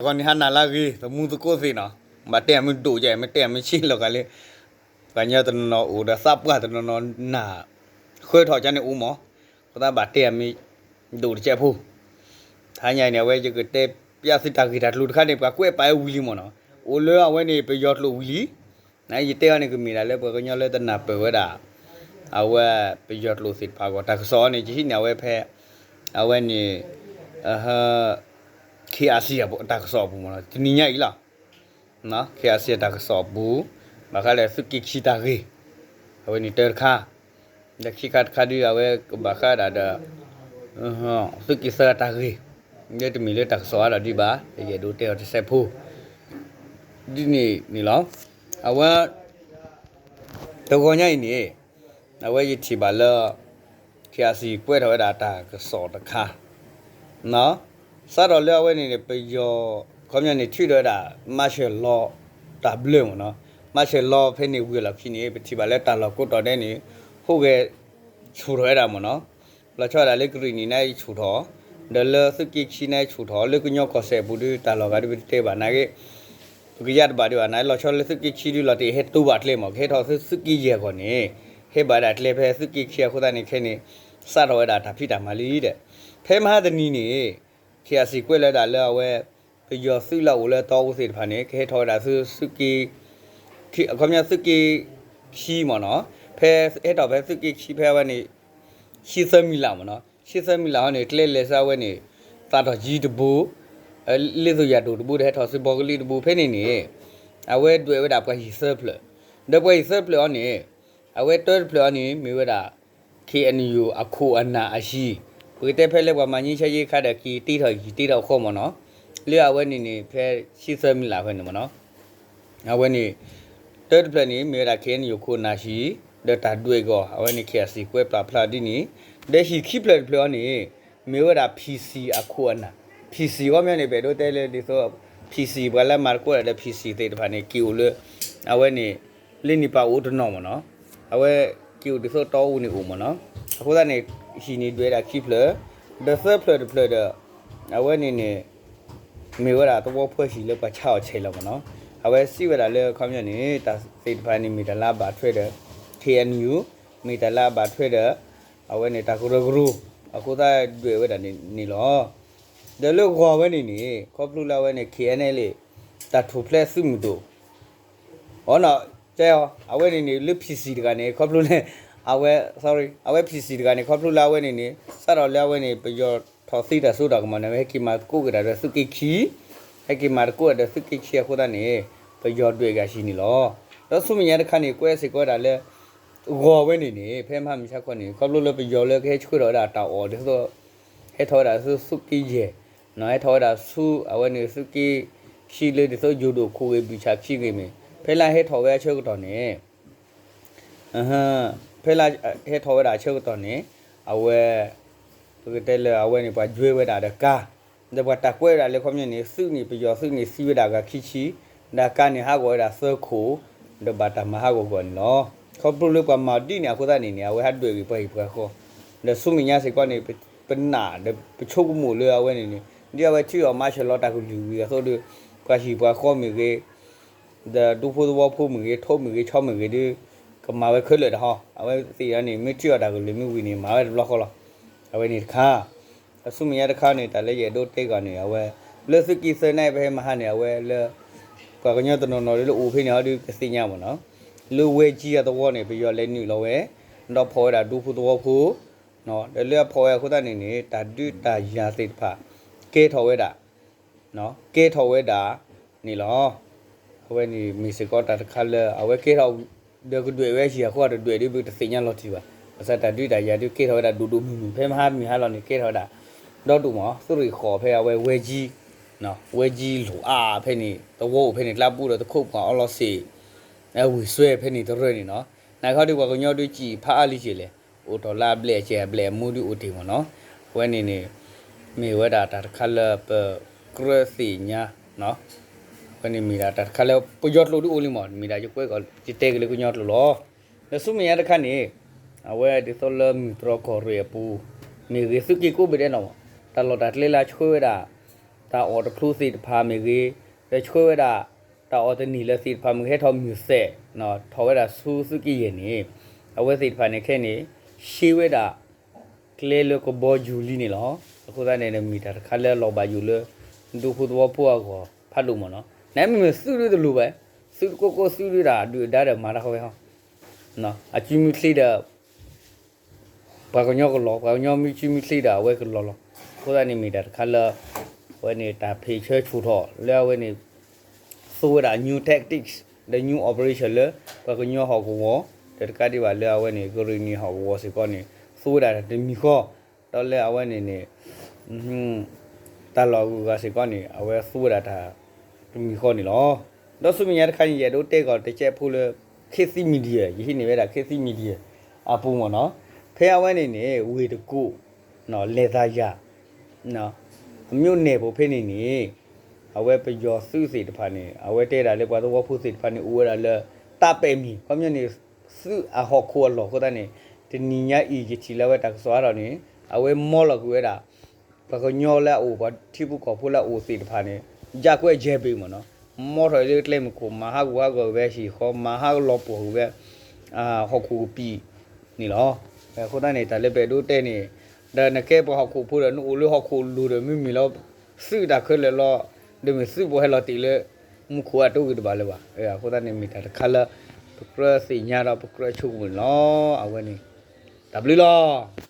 ဂီၤန့ၣ်ဟါနၤလၢအဂ့ၤ သမူသကိးသ့ၣ်နီၤ, ဘၣ်တဲအမ့ၢ်ဒိၣ်ကဲ မ့ၢ်တဲအမ့ၢ်ဆံးလီၤဂာ်လၢ ပှၤကညီတနီၤနီၤအိၣ်ဒီးသးပှၢ်တနီၤနီၤနၢ် ဃၢထီၣ်ကန့ၣ်အိၣ်မး, အဃိသတးဘၣ်တဲအမ့ၢ်ဒိၣ်တကဲဖိ, တဟါညါအံၤန့ၣ် အဝဲယကတဲပျးသုတၢ်ဂ့ၢ်တၢ်ကျိၤတခါန့ၣ် ပှၤကွဲးပာ်ဝံၤလံမ့ၢ်နီၤ, အိၣ်လၢအဝဲန့ၣ် ပယီၤကျိာ်ဝံၤလံ ယတဲအီၤန့ၣ် ကမ့ၢ်ဒၣ်လၢပှၤကညီလၢတနၢ်ပၢၢ်ဝဲဒၣ် အဝဲပယီၤကျိာ်သ့ၣ်တဖၣ်အဂီၢ် တၢ်ကစီၣ်အံၤန့ၣ် ယဟံးန့ၢ်အဝဲဖဲ အဝဲန့ၣ် KIC တၢ်ကစီၣ်အပူၤမ့ၢ်နီၤ တနံၤညါအံၤလီၤ. KIC တၢ်ကစီၣ်အပူၤ ဘၣ်ဃးဒီးသုးက့ခံတၢ်ဂ့ၢ် အဝဲန့ၣ်တၢတခါ ဒီးခံခါတခါဒု အဝဲကဘၣ်ဃးဒၣ်ဒီး သုးက့သၢတၢ်ဂ့ၢ် လၢတမ့ၢ်လၢတၢ်ကစီၣ်အါဒီးဒံးဘၣ် ယအဲၣ်ဒိးတဲအီၤတစဲးဖိ ဒ်န့ၣ်န့ၣ်လီၤ. အဝဲ တဂီၤညါအံၤန့ၣ် အဝဲယထံၣ်ဘၣ်လၢ KIC ကွဲးထီၣ်ဝဲဒၣ်တၢ်ကစီၣ်တခါ စးထီၣ်လၢအဝဲန့ၣ်န့ၣ် ပယီၤ ခီပညီန့ၣ် ထုးထီၣ်ဝဲဒၣ် martial law တၢ်ဘျၢမ့ၢ်နီၤ, martial law ဖဲန့ၣ်ဝံၤအလီၢ်ခံန့ၣ် ပထံၣ်ဘၣ်လၢတၢ်လီၢ်ကိးတီၤဒဲးန့ၣ် ဟူးဂဲၤဆူၣ်ထီၣ်ဝဲဒၣ်မ့ၢ်နီၤ, လီၤဆီဒၣ်တၢ်လၢကရံၣ်နံၣ်န့ၣ်ဆူၣ်ထီၣ်, ဒီးလၢသုးက့ခံန့ၣ်ဆူၣ်ထီၣ်, လၢကညီကီၢ်စဲၣ်အပူၤဒု တၢ်လီၢ်ဂၤဒုပတဲဘၣ်နာ်က့ ပကယၢ်တဘၣ်ဒံးဘၣ် နလီၤဆီလၢသုးက့ခံဒု လီၤတ့ၢ်ဟဲတိဘၣ်ကျဲမ့ၢ် ကဟဲထီၣ်သုးက့ယဲၢ်အဂီၢ်န့ၣ် ဟဲဘၣ်ဒၣ်ကျဲဖဲသုးက့ခံအဃိသတးန့ၣ် ခဲန့ၣ် စးထီၣ်ဝဲဒၣ်တၢ်ဖံးတၢ်မၤလံဒီး ဖဲမဟါတနံၤန့ၣ် KIC ကွဲးလီၤဝဲဒၣ်လၢအဝဲ ပယီၤသုးလၢအအိၣ်လၢတီအူသ့ၣ်တဖၣ်န့ၣ် ကဟဲထီၣ်ဝဲဒၣ်သုး သုးက့ ခီပညီသုးက့ခံမ့ၢ်နီၤ, ဖဲဟဲထီၣ်ဖဲသုးက့ခံဖဲအဝဲန့ၣ် ဆံသၢမံၤလၢ်မ့ၢ်နီၤ, ဆံသၢမံၤလၢ်ဟီန့ၣ် ကျဲလဲၤဆူအဝဲန့ၣ် သးထီၣ်ကၠံတဘိ လ့ၣ်သိယၤဒိၣ်တဘိဒီး ဟဲထီၣ်ဆူဘီကလံတဘိ ဖဲန့ၣ်န့ၣ် အဝဲဒွဲၣ်ဝဲဒၣ်ပှၤယံၤသၢဖျၢၣ်, ဒီးပှၤယံၤသၢဖျၢၣ်အီၤန့ၣ် အဝဲတၢတဖျၢၣ်အီၤန့ၣ် မ့ၢ်ဝဲဒၣ် KNU အခိၣ်အနၢ်အဟံၣ်, ပကတဲဖဲလၢပှၤမၤငြိမ်းချမ်းရေးခါဒီး က့ၤတ့ထီၣ်ယံၤတ့ထီၣ်ခီမ့ၢ်နီၤ, လၢအဝဲန့ၣ်န့ၣ် ဖဲဆံသၢမံၤလၢ်ဖဲန့ၣ်မ့ၢ်နီၤ အဝဲန့ၣ် တၢတဖျၢၣ်န့ၣ် မ့ၢ်ဝဲဒၣ် KNU ခိၣ်နၢ်ဟံၣ် ဒီးတၢ်ဒွဲၣ်အဂီၢ် အဝဲန့ၣ် KIC ကွဲးပာ်ဖျါဒ်န့ၣ်, ဒီးဟံၣ်ခံဖျၢၣ်တဖျၢၣ်အီၤန့ၣ် မ့ၢ်ဝဲဒၣ် PC အခိၣ်အနၢ်, PC ခီပညီန့ၣ် ပအဲၣ်ဒိးတဲလၢဒ်သိး PC ပှၤလၢမၤသကိးတၢ်ဒီး PC သ့ၣ်တဖၣ်န့ၣ် က့ၤအိၣ်လၢ အဝဲန့ၣ် လၢန့ၣ်ပာ်အိၣ်တနီၤမ့ၢ်နီၤ, အဝဲက့ၤအိၣ်ဒ်သိးတီအူန့ၣ်အိၣ်မ့ၢ်နီၤ, အဃိသတးန့ၣ် ဟံၣ်န့ၣ်ဒွဲၣ်ဒၣ်ခံဖျၢၣ်, ဒီးသၢဖျၢၣ်တဖျၢၣ်ဒီး အဝဲန့ၣ်န့ၣ် မ့ၢ်ဝဲဒၣ်သဝီဖိဟံၣ်လၢပှၤဆါအီၣ်ဆဲးလီၤမ့ၢ်နီၤ, အဝဲစံးဝဲဒၣ်လၢခီပညီန့ၣ် တၢ်သ့ၣ်တဖၣ်န့ၣ် မ့ၢ်တၢ်လၢအဘၣ်ထွဲဒီး KNU, မ့ၢ်တၢ်လၢအဘၣ်ထွဲဒီး အဝဲန့ၣ်တၢ်ကရၢကရိ အဃိသတးဒွဲၣ်ဝဲဒၣ်န့ၣ်လီၤ. ဒီးလၢဂီၤဝဲန့ၣ်န့ၣ် ခီဖျိလၢအဝဲန့ၣ် KNLA တၢ်ထူၣ်ဖျဲးသုးမုၢ်ဒိၣ် အီၤနီၤ, တဲအီၤ အဝဲန့ၣ်န့ၣ် လၢ PC တဂၤန့ၣ် ခီဖျိလၢ အဝဲ sorry အဝဲ PC တဂၤန့ၣ် ခီဖျိလၢအဝဲန့ၣ်န့ၣ် စးထီၣ်လၢအဝဲန့ၣ် ပယီၤထီၣ်သံတၢ်စိတၢ်ကမီၤန့ၣ် အဝဲဟဲက့ၤမၤသကိးက့ၤတၢ်ဒီးသုးက့ခံ, ဟဲက့ၤမၤသကိးတၢ်ဒီးသုးက့ခံအဃိသတးန့ၣ် ပယီၤဒွဲၣ်ဂၤဟံၣ်န့ၣ်လီၤ. ဒီးဆူမဲာ်ညါတခါန့ၣ် ကွဲးစ့ၢ်ကီးဝဲဒၣ်လၢ ဂီၤဝဲန့ၣ်န့ၣ် ဖဲမဟါမုၢ်ဆါခီန့ၣ် ခီဖျိလၢပယီၤလၢကဟဲဆှၢထီၣ်ဝဲဒၣ်တၢ်အီၣ်ဒ်သိး ဟဲထီၣ်ဝဲဒၣ်ဆူသုးက့ယဲၢ် နီၤ ဟဲထီၣ်ဝဲဒၣ်ဆူ အဝဲန့ၣ်သုးက့ခံလၢဒ်သိးယိၤဒိၣ်ခိၣ်ဂ့ၤဘုၣ်ဆၣ်ခံဂ့ၤမ့ၢ် ဖဲလၢဟဲထီၣ်ဝဲအဆၢကတီၢ်န့ၣ် ဖဲလၢဟဲထီၣ်ဝဲဒၣ်အဆၢကတီၢ်န့ၣ် အဝဲ ပကတဲလၢအဝဲန့ၣ် ပှၤယွဲဝဲဒၣ်ဒီးကါ, ဒီးပှၤတၢ်ကွဲးဝဲဒၣ်လၢခီပညီန့ၣ် သုးန့ၣ် ပယီၤသုးန့ၣ် သံဝဲဒၣ်ဂၤခံဆံ, ဒီးကါန့ၣ်ဟးဂီၤဝဲဒၣ်သၢခိၣ်, ဒီးဘၣ်တၢ်မၤဟးဂီၤဂီၢ်န့ၣ်လီၤ. ခီဖျိလၢပှၤမၤဒ်န့ၣ်အဃိသတးန့ၣ်န့ၣ် အဝဲဟးဒွဲၣ်ဂ့ၤပှၤဟံၣ်ပှၤဃီ, ဒီးဆူမဲာ်ညါစ့ၢ်ကီးန့ၣ် ပနာ်ဒီးပဆိကမိၣ်လၢအဝဲန့ၣ်န့ၣ် ဒ်အဝဲထုးအီၤ martial law တၢ်ကလုၢ်ဝံၤအသိးဒီး ပှၤဟံၣ်ပှၤဃီမ့ၢ်ဂ့ၤ ဒီးဒူဖိသဝီဖိမ့ၢ်ဂ့ၤ ထိၣ်မ့ၢ်ဂ့ၤ ဆီမ့ၢ်ဂ့ၤဒုး ကမၤဝဲခဲလၢာ်တဟီ, အဝဲသ့ၣ်အံၤန့ၣ် မ့ၢ်ထုးအီၤတၢ်ကလုၢ်မ့ၢ်ဝံၤန့ၣ် မၤဝဲတဘျီဃီလီၤ. အဝဲန့ၣ်တခါ, အဆူမဲာ်ညါတခါန့ၣ် တၢ်လၢယအဲၣ်ဒိးတဲဂီၢ်န့ၣ် အဝဲ လၢသုးက့သၢန့ၣ် ပဟဲမဟါန့ၣ် အဝဲလၢ ပှၤကညီတနီၤနီၤလၢအိၣ်ဖဲန့ၣ်ဟီဒုးကသ့ၣ်ညါမ့ၢ်နီၤ, လၢဝဲကၠံအသဝီန့ၣ် ပယီၤလဲၤနုာ်လီၤဝဲ ဒီးဖီၣ်ဝဲဒၣ်ဒူဖိသဝီဖိ ဒီးလၢအဖီၣ်ဝဲအဃိသတးန့ၣ်န့ၣ် တၢ်ဒုးတၢ်ယၤသ့ၣ်တဖၣ် ကဲထီၣ်ဝဲဒၣ် ကဲထီၣ်ဝဲဒၣ်န့ၣ်လီၤ. အဝဲန့ၣ်မ့ၢ်စ့ၢ်ကီးတၢ်တခါလၢ အဝဲကဲထီၣ် ဒီးကဒွဲၣ်ဝဲဟံၣ်အဃိတဒွဲၣ်ဒုး ပတသ့ၣ်ညါလီၤတံၢ်ဘၣ်. ဘၣ်ဆၣ်တၢ်ဒုးတၢ်ယၤဒုးကဲထီၣ်ဝဲဒၣ်ဒိၣ်ဒိၣ်မုၢ်မုၢ် ဖဲမဟါမုၢ်ဟါလီၤန့ၣ် ကဲထီၣ်ဝဲဒၣ် ဒီဒိၣ်မး သုးရ့ၣ်ဃီၤဖဲအဝဲဝဲကၠံ ဝဲကၠံလိာ်အါဖဲန့ၣ် သဝီအိၣ်ဖဲန့ၣ် ကျါပူၤဒီးတခိၣ်ပှၤအီလီၤစ့ၣ် ဝံၢ်စွဲဖဲန့ၣ်တရၢန့ၣ်နီၤ. နာ်ခီဒုးပှၤကညီဒုးစံးဖးအါလံက့ၤလဲၣ်, အိၣ်ထီၣ်လၢအဘျဲၣ်အကဲ အဘျဲၣ်အမူဒုးအိၣ်တ့ၢ်မ့ၢ်နီၤ. အဝဲန့ၣ်န့ၣ် မ့ၢ်ဝဲဒၣ်တၢ်တခါလၢပကြၢးသ့ၣ်ညါ အဝဲန့ၣ်မ့ၢ်ဒၣ်တၢ်တခါလၢပယီၤကျိာ်ဒုးအိၣ်လံမး မ့ၢ်ဒၣ်ယကွဲးကီး ယတဲက့ၤလၢကညီကျိာ်လီၤ. ဒီးဆူမဲာ်ညါတခါန့ၣ် အဝဲဒ်သိးလၢမုၢ်တြီၢ်ကီၢ်ရ့ၣ်အပူၤ မ့ၢ်ဂ့ၤသုးက့ကိးဘ့ၣ်ဒဲးနီၤ တၢ်လီၢ်တၢ်ကျဲလၢအဆှၢဝဲဒၣ် တၢ်အီၣ်တဖျိသ့ၣ်တဖၣ်မ့ၢ်ဂ့ၤ, ဒီးဆှၢဝဲဒၣ် တၢ်အီၣ်တန့ၢ်လၢသ့ၣ်တဖၣ်မ့ၢ်ဂ့ၤ ဟဲထီၣ်မုၢ်သဲး ထီၣ်ဝဲဒၣ်ဆူသုးက့ယဲၢ်န့ၣ်, အဝဲသ့ၣ်တဖၣ်န့ၣ်ခဲအံၤန့ၣ် ရှဲဝဲဒၣ် ကျဲလၢကဘီယူၤလံန့ၣ်လီၤ. အဃိသတးန့ၣ် မ့ၢ်တၢ်တခါလၢလီၤဘၣ်ယိၣ်လၢ ဒူဖိသဝီဖိအဂီၢ်ဖးဒိၣ်မ့ၢ်နီၤ. နမ့မ့ၢ်သုးဒုတလိၤဘၣ်, သုးတကိးကိးသုးဒုတၢ်ဒုၣ်ဒါဒီးမၤတၢ်ဃီဝဲဟီ, အစုမုၢ်ချ့ဒီး ပှၤကညီကလီၤ, ပှၤကညီမ့ၢ်စုမုၢ်ချ့ဒီးအဝဲကလီၤလီၤ. အဃိသတးန့ၣ်မ့ၢ်တၢ်တခါလၢ အဝဲန့ၣ်တၢ်ဖ့ၣ်ဆၢဆူၣ်ထီၣ်လၢအဝဲန့ၣ် သူဝဲဒၣ် new tactics ဒီး new operation လၢ ပှၤကညီဟီၣ်ကဝီၤ, ဒီးတကးဒံးဘၣ်လၢအဝဲန့ၣ် ကရ့ၣ်နံၣ်ဟီၣ်ကဝီၤစ့ၢ်ကီးန့ၣ် သူဝဲဒၣ်တၢ်တမံၤဃီ, ဒီးလၢအဝဲန့ၣ်န့ၣ် တၢ်လီၢ်အဂုၤအဂၤစ့ၢ်ကီးန့ၣ် အဝဲသူဝဲဒၣ်တၢ်တမံၤဃီန့ၣ်လီၤ. ဒီးဆူမဲာ်ညါတခါန့ၣ် ယအဲၣ်ဒိးတဲကီးတကဲးဖိလၢ ခေတ်သစ် Media ယဟံးန့ၢ်ဝဲဒၣ် ခေတ်သစ် Media အပူၤမ့ၢ်နီၤ, ဖဲအဝဲန့ၣ်န့ၣ် ဝ့ၢ်တကူၣ် လဲၤသးယၤ အမျိုးနယ် ပူၤဖဲန့ၣ်န့ၣ် အဝဲပယီၤသုးသ့ၣ်တဖၣ်န့ၣ် အဝဲတဲဒၣ်လၢပှၤသဝီဖိသ့ၣ်တဖၣ်န့ၣ် အိၣ်ဝဲဒၣ်လၢ တၢ်ပဲာ်မံၤ ခီပညီန့ၣ် သုးအဟီၣ်ခိၣ်အလီၢ်အဃိသတးန့ၣ် တနံၤညါအံၤ ယထံၣ်လၢအဝဲတၢ်ကစီၣ်အါထီၣ်န့ၣ် အဝဲမီလီၤကွံာ်ဝဲဒၣ် ပှၤကညီလၢအအိၣ် ပှၤထံဖိကီၢ်ဖိလၢအအိၣ်သ့ၣ်တဖၣ်န့ၣ် ယၢ်ကွဲးယဲၢ်ဘ့ၣ်မ့ၢ်နီၤ, မီထီၣ်လၢကျဲမုၢ်ခိၣ် မၤဟးဂူာ်ဟးဂီၤဝဲဟံၣ်ဃီ မၤဟးလီၤပှီၢ်ကွံာ်ဝဲ ဟီၣ်ခိၣ်ကပံာ်န့ၣ်လီၤ. အဃိသတးန့ၣ် တၢ်လၢပအဲၣ်ဒိးတဲန့ၣ် ဒီးနကဲပှၤဟီၣ်ခိၣ်ဖိဒီး နအိၣ်လၢဟီၣ်ခိၣ်လိၤဒီး မ့မ့ၢ်လၢ သုးတၢ်ခဲလၢာ်လီၤ, ဒီးမ့ၢ်သုးဖိဟဲလီၤတ့ၢ်လၢ မူခိၣ်အတအိၣ်ဂ့ၤတဘၣ်လၢၤဘၣ်. အဃိသတးန့ၣ် မ့ၢ်တၢ်တခါလၢ ပကြၢးသ့ၣ်ညါဒီးပကြၢးဆိကမိၣ်န့ၣ်လီၤ. အဝဲန့ၣ် တၢ်ဘျုးလီၤ.